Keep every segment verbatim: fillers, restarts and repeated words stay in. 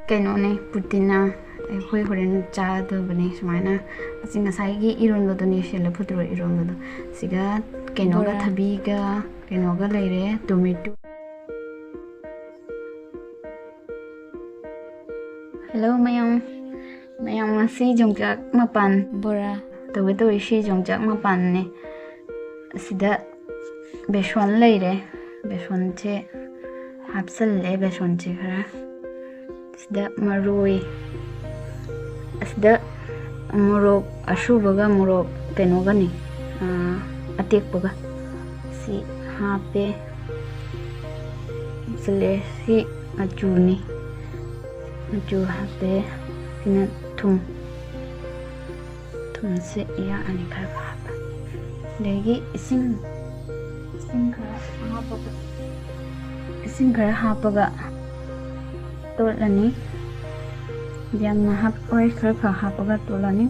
ꯀꯩꯅꯣꯅꯦ, ꯄꯨꯗꯤꯅꯥ꯫ ꯑꯩꯈꯣꯏ ꯍꯣꯔꯦꯟ ꯆꯥꯗꯕꯅꯦ ꯁꯨꯃꯥꯏꯅ꯫ ꯑꯁꯤ ꯉꯁꯥꯏꯒꯤ ꯏꯔꯣꯟꯕꯗꯨꯅꯦ, ꯁꯤ ꯂꯐꯨ ꯊꯔꯣ ꯏꯔꯣꯟꯕꯗꯣ꯫ ꯁꯤꯒ ꯀꯩꯅꯣꯒ, ꯕꯣꯔꯥ꯫ ꯊꯕꯤꯒ ꯀꯩꯅꯣꯒ ꯂꯩꯔꯦ, tomato꯫ Hello ꯃꯌꯥꯝ, ꯃꯌꯥꯝ ꯉꯁꯤ ꯌꯣꯡꯆꯥꯛ ꯃꯄꯥꯟ ꯕꯣꯔꯥ ꯇꯧꯒꯦ ꯇꯧꯔꯤ꯫ ꯁꯤ ꯌꯣꯡꯆꯥꯛ ꯃꯄꯥꯟꯅꯦ꯫ ꯑꯁꯤꯗ ꯕꯦꯁꯣꯟ ꯂꯩꯔꯦ, ꯕꯦꯁꯣꯟꯁꯦ ꯍꯥꯞꯆꯜꯂꯦ, ꯕꯦꯁꯣꯟꯁꯦ ꯈꯔ꯫ ꯁꯤꯗ ꯃꯔꯣꯏ, ꯑꯁꯤꯗ ꯃꯣꯔꯣꯛ ꯑꯁꯨꯕꯒ ꯃꯣꯔꯣꯛ ꯀꯩꯅꯣꯒꯅꯤ, ꯑꯥ, ꯑꯇꯦꯛꯄꯒ꯫ ꯁꯤ ꯍꯥꯞꯄꯦ, ꯍꯥꯞꯆꯜꯂꯦ꯫ ꯁꯤ ꯃꯆꯨꯅꯤ, ꯃꯆꯨ ꯍꯥꯞꯄꯦ꯫ ꯁꯤꯅ ꯊꯨꯝ, ꯊꯨꯝꯁꯦ ꯌꯥꯛꯑꯅꯤ ꯈꯔ ꯈꯔ ꯍꯥꯞꯄ꯫ ꯑꯗꯒꯤ ꯏꯁꯤꯡ, ꯏꯁꯤꯡ ꯈꯔ ꯍꯥꯞꯄꯒ, ꯏꯁꯤꯡ ꯈꯔ ꯍꯥꯞꯄꯒ ꯇꯣꯠꯂꯅꯤ꯫ ꯌꯥꯝꯅ ꯍꯥꯞꯄꯣꯏ, ꯈꯔ ꯈꯔ ꯍꯥꯞꯄꯒ ꯇꯣꯠꯂꯅꯤ꯫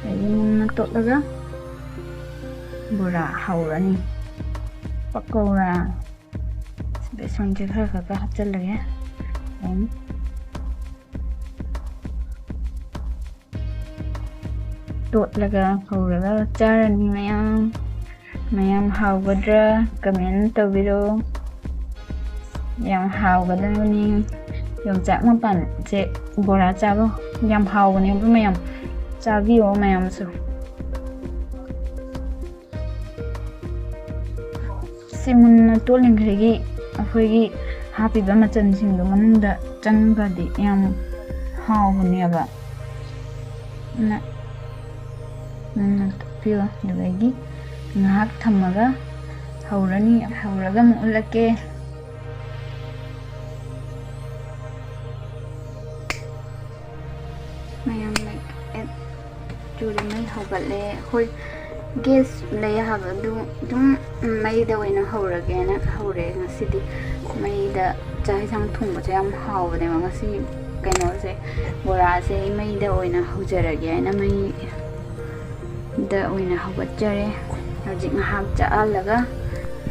ꯑꯗꯒꯤ ꯃꯨꯟꯅ ꯇꯣꯠꯂꯒ ꯕꯣꯔꯥ ꯍꯧꯔꯅꯤ꯫ ꯄꯀꯧꯔꯥ꯫ ꯕꯦꯁꯣꯟꯁꯦ ꯈꯔ ꯈꯔ ꯈꯔ ꯍꯥꯞꯆꯜꯂꯒꯦ꯫ ꯑꯗꯨꯝ ꯇꯣꯠꯂꯒ ꯍꯧꯔꯒ ꯆꯥꯔꯅꯤ ꯃꯌꯥꯝ꯫ ꯃꯌꯥꯝ ꯍꯥꯎꯒꯗ꯭ꯔꯥ? Comment ꯇꯧꯕꯤꯔꯣ꯫ ꯌꯥꯝ ꯍꯥꯎꯒꯗꯕꯅꯤ꯫ ꯌꯣꯡꯆꯥꯛ ꯃꯄꯥꯟꯁꯦ ꯕꯣꯔꯥ ꯆꯥꯕ ꯌꯥꯝ ꯍꯥꯎꯕꯅꯦꯕ ꯃꯌꯥꯝ꯫ ꯆꯥꯕꯤꯌꯣ ꯃꯌꯥꯝꯁꯨ꯫ ꯁꯤ ꯃꯨꯟꯅ ꯇꯣꯠꯂꯤꯉꯩꯒꯤ ꯑꯩꯈꯣꯏꯒꯤ ꯍꯥꯞꯄꯤꯕ ꯃꯆꯜꯁꯤꯡꯗꯣ ꯃꯅꯨꯡꯗ ꯆꯪꯈ꯭ꯔꯗꯤ ꯌꯥꯝ ꯍꯥꯎꯕꯅꯦꯕ꯫ ꯑꯗꯨꯅ ꯃꯨꯟꯅ ꯇꯣꯠꯄꯤꯌꯣ꯫ ꯑꯗꯨꯗꯒꯤ ꯉꯥꯏꯍꯥꯛ ꯊꯝꯃꯒ ꯍꯧꯔꯅꯤ꯫ ꯍꯧꯔꯒ ꯑꯃꯨꯛ ꯎꯠꯂꯛꯀꯦ꯫ ꯃꯌꯥꯝ ꯂꯩ꯫ ꯑꯦ, ꯆꯨꯔꯤ ꯃꯩ ꯍꯧꯒꯠꯂꯦ꯫ ꯑꯩꯈꯣꯏ gas ꯂꯩ ꯍꯥꯏꯕ ꯑꯗꯨ ꯑꯗꯨꯝ ꯃꯩꯗ ꯑꯣꯏꯅ ꯍꯧꯔꯒꯦꯅ ꯍꯧꯔꯦ ꯉꯁꯤꯗꯤ꯫ ꯃꯩꯗ ꯆꯥꯛ ꯏꯟꯁꯥꯡ ꯊꯣꯡꯕꯁꯦ ꯌꯥꯝ ꯍꯥꯎꯕꯅꯦꯕ꯫ ꯉꯁꯤ ꯀꯩꯅꯣꯁꯦ, ꯕꯣꯔꯥꯁꯦ ꯑꯩ ꯃꯩꯗ ꯑꯣꯏꯅ ꯍꯧꯖꯔꯒꯦ ꯍꯥꯏꯅ ꯃꯩꯗ ꯑꯣꯏꯅ ꯍꯧꯒꯠꯆꯔꯦ꯫ ꯍꯧꯖꯤꯛ ꯉꯥꯏꯍꯥꯛ ꯆꯥꯛꯍꯜꯂꯒ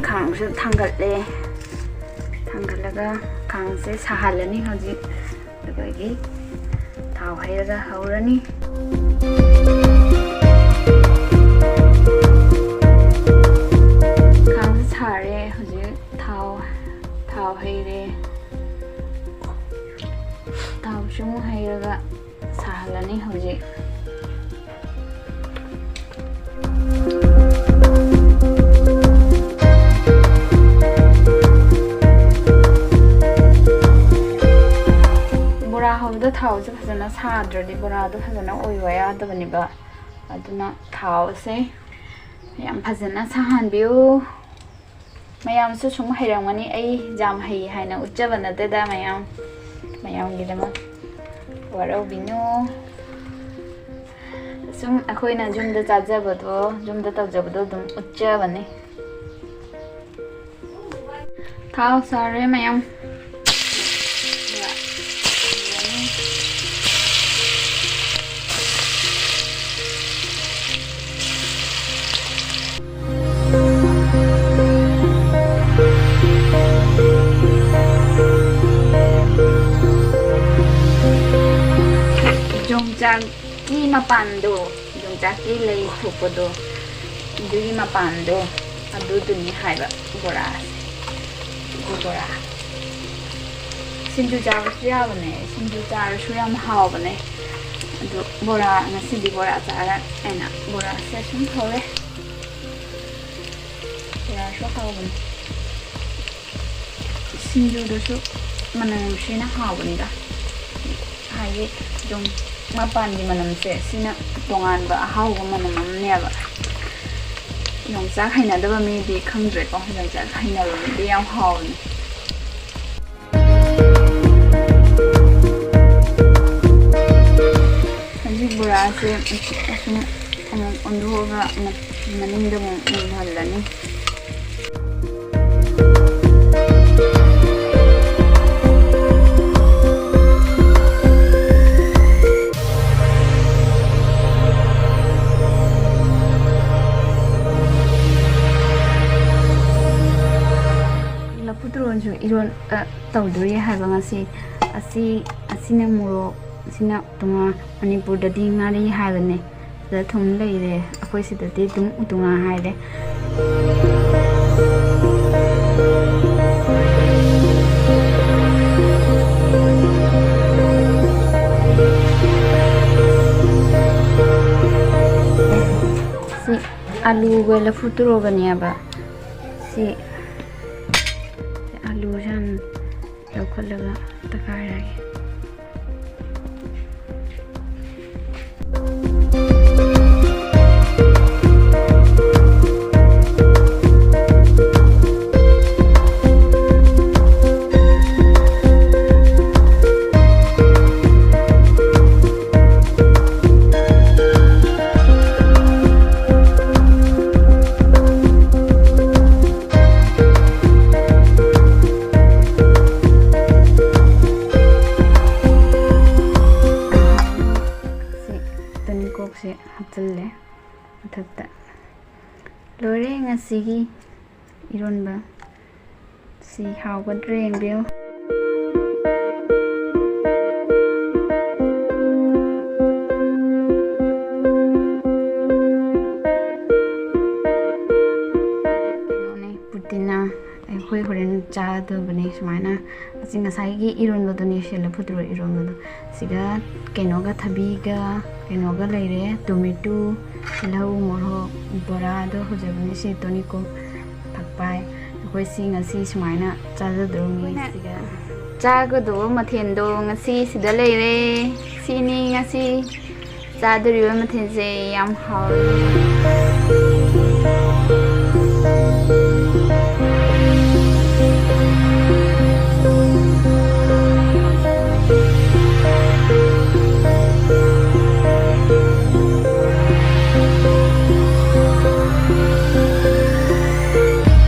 ꯈꯥꯡꯁꯨ ꯊꯥꯡꯒꯠꯂꯦ꯫ ꯊꯥꯡꯒꯠꯂꯒ ꯈꯥꯡꯁꯦ ꯁꯥꯍꯜꯂꯅꯤ ꯍꯧꯖꯤꯛ꯫ ꯑꯗꯨꯗꯒꯤ ꯊꯥꯎ ꯍꯩꯔꯒ ꯍꯧꯔꯅꯤ꯫ ꯈꯥꯡꯁꯦ ꯁꯥꯔꯦ ꯍꯧꯖꯤꯛ꯫ ꯊꯥꯎ ꯊꯥꯎ ꯍꯩꯔꯦ꯫ ꯊꯥꯎꯁꯨ ꯑꯃꯨꯛ ꯍꯩꯔꯒ ꯁꯥꯍꯜꯂꯅꯤ ꯍꯧꯖꯤꯛ꯫ ꯕꯣꯔꯥ ꯍꯧꯕꯗ ꯊꯥꯎꯁꯦ ꯐꯖꯅ ꯁꯥꯗ꯭ꯔꯗꯤ ꯕꯣꯔꯥꯗꯣ ꯐꯖꯅ ꯑꯣꯏꯕ ꯌꯥꯗꯕꯅꯦꯕ꯫ ꯑꯗꯨꯅ ꯊꯥꯎꯁꯦ ꯌꯥꯝ ꯐꯖꯅ ꯁꯥꯍꯟꯕꯤꯌꯨ꯫ ꯃꯌꯥꯝꯁꯨ ꯁꯨꯝ ꯍꯩꯔꯝꯒꯅꯤ, ꯑꯩ ꯌꯥꯝ ꯍꯩ ꯍꯥꯏꯅ ꯎꯠꯆꯕ ꯅꯠꯇꯦꯗ ꯃꯌꯥꯝ꯫ ꯃꯌꯥꯝꯒꯤꯗꯃꯛ ꯋꯥꯔꯧꯕꯤꯅꯨ꯫ ꯁꯨꯝ ꯑꯩꯈꯣꯏꯅ ꯌꯨꯝꯗ ꯆꯥꯖꯕꯗꯣ, ꯌꯨꯝꯗ ꯇꯧꯖꯕꯗꯣ ꯑꯗꯨꯝ ꯎꯠꯆꯕꯅꯤ꯫ ꯊꯥꯎ ꯁꯥꯔꯦ ꯃꯌꯥꯝ꯫ ꯌꯣꯡꯆꯥꯛꯀꯤ ꯃꯄꯥꯟꯗꯣ, ꯌꯣꯡꯆꯥꯛꯀꯤ ꯂꯩ ꯊꯣꯛꯄꯗꯣ, ꯑꯗꯨꯒꯤ ꯃꯄꯥꯟꯗꯣ, ꯑꯗꯨꯗꯨꯅꯤ ꯍꯥꯏꯕ ꯕꯣꯔꯥꯁꯦ꯫ ꯁꯤꯡꯖꯨ ꯕꯣꯔꯥ꯫ ꯁꯤꯡꯖꯨ ꯆꯥꯕꯁꯨ ꯌꯥꯕꯅꯦ, ꯁꯤꯡꯖꯨ ꯆꯥꯔꯁꯨ ꯌꯥꯝ ꯍꯥꯎꯕꯅꯦ꯫ ꯑꯗꯨ ꯕꯣꯔꯥ, ꯉꯁꯤꯗꯤ ꯕꯣꯔꯥ ꯆꯥꯔ ꯑꯩꯅ ꯕꯣꯔꯥꯁꯦ ꯁꯨꯝ ꯍꯧꯔꯦ꯫ ꯕꯣꯔꯥꯁꯨ ꯍꯥꯎꯕꯅꯦ꯫ ꯁꯤꯡꯖꯨꯗꯨꯁꯨ ꯃꯅꯝ ꯅꯨꯡꯁꯤꯅ ꯍꯥꯎꯕꯅꯤꯗ꯫ ꯍꯥꯏꯗꯤ ꯑꯗꯨꯝ ꯃꯄꯥꯟꯒꯤ ꯃꯅꯝꯁꯦ ꯁꯤꯅ ꯇꯣꯉꯥꯟꯕ ꯑꯍꯥꯎꯕ ꯃꯅꯝ ꯑꯃꯅꯦꯕ꯫ ꯌꯣꯡꯆꯥꯛ ꯍꯩꯅꯗꯕ ꯃꯤꯗꯤ ꯈꯪꯗ꯭ꯔꯦꯀꯣ, ꯌꯣꯡꯆꯥꯛ ꯍꯩꯅꯕ ꯃꯤꯗꯤ ꯌꯥꯝ ꯍꯥꯎꯕꯅꯦ꯫ ꯍꯧꯖꯤꯛ ꯕꯣꯔꯥꯁꯦ ꯑꯁꯨꯝ ꯑꯃꯨꯛ ꯑꯣꯟꯊꯣꯛꯑꯒ ꯃꯅꯤꯡꯗ ꯑꯃꯨꯛ ꯃꯨꯟꯍꯜꯂꯅꯤ꯫ ꯂꯐꯨ ꯇꯣꯔꯣꯟꯁꯨ ꯏꯔꯣꯟ-, ꯑ, ꯇꯧꯗꯣꯔꯤ ꯍꯥꯏꯕ ꯉꯁꯤ꯫ ꯑꯁꯤ, ꯑꯁꯤꯅ ꯃꯣꯔꯣꯛ, ꯑꯁꯤꯅ ꯎꯇꯨꯉꯥ꯫ ꯃꯅꯤꯄꯨꯔꯗꯗꯤ ꯉꯥꯔꯤ ꯍꯥꯏꯕꯅꯦ꯫ ꯁꯤꯗ ꯊꯨꯝ ꯂꯩꯔꯦ, ꯑꯩꯈꯣꯏ ꯁꯤꯗꯗꯤ ꯑꯗꯨꯝ ꯎꯇꯨꯉꯥ ꯍꯥꯏꯔꯦ꯫ ꯁꯤ ꯑꯂꯨꯒ ꯂꯐꯨ ꯇꯣꯔꯣꯒꯅꯦꯕ꯫ ꯁꯤ ꯑꯂꯨꯁꯦ ꯍꯥꯟꯅ ꯂꯧꯈꯠꯂꯒ ꯇꯛꯈꯥꯏꯔꯒꯦ꯫ ꯁꯤ ꯇꯨꯅꯤꯡꯈꯣꯛꯁꯦ ꯍꯥꯞꯆꯤꯜꯂꯦ ꯃꯊꯛꯇ꯫ ꯂꯣꯏꯔꯦ ꯉꯁꯤꯒꯤ ꯏꯔꯣꯟꯕ꯫ ꯁꯤ ꯍꯥꯎꯒꯗ꯭ꯔꯥ ꯌꯦꯡꯕꯤꯌꯨ꯫ ꯀꯩꯅꯣꯅꯦ, ꯄꯨꯗꯤꯅꯥ꯫ ꯑꯩꯈꯣꯏ ꯍꯣꯔꯦꯟ ꯆꯥꯗꯕꯅꯦ ꯁꯨꯃꯥꯏꯅ꯫ ꯑꯁꯤ ꯉꯁꯥꯏꯒꯤ ꯏꯔꯣꯟꯕꯗꯨꯅꯦ, ꯁꯤ ꯂꯐꯨ ꯊꯔꯣ ꯏꯔꯣꯟꯕꯗꯣ꯫ ꯁꯤꯒ ꯀꯩꯅꯣꯒ, ꯊꯕꯤꯒ ꯀꯩꯅꯣꯒ ꯂꯩꯔꯦ, ꯇꯣꯃꯦꯇꯣ, ꯇꯤꯜꯍꯧ, ꯃꯣꯔꯣꯛ, ꯕꯣꯔꯥꯗꯣ ꯍꯧꯖꯕꯅꯦ꯫ ꯁꯤ ꯇꯨꯅꯤꯡꯈꯣꯛ ꯊꯛꯄꯥꯏ꯫ ꯑꯩꯈꯣꯏ ꯁꯤ ꯉꯁꯤ ꯁꯨꯃꯥꯏꯅ ꯆꯥꯖꯗꯧꯔꯤꯅꯤ꯫ ꯑꯩꯈꯣꯏꯅ ꯁꯤꯒ ꯆꯥꯒꯗꯧꯕ ꯃꯊꯦꯜꯗꯣ ꯉꯁꯤ ꯁꯤꯗ ꯂꯩꯔꯦ꯫ ꯁꯤꯅꯤ ꯉꯁꯤ ꯆꯥꯗꯣꯔꯤꯕ ꯃꯊꯦꯜꯁꯦ꯫ ꯌꯥꯝ ꯍꯥꯎꯔꯦ꯫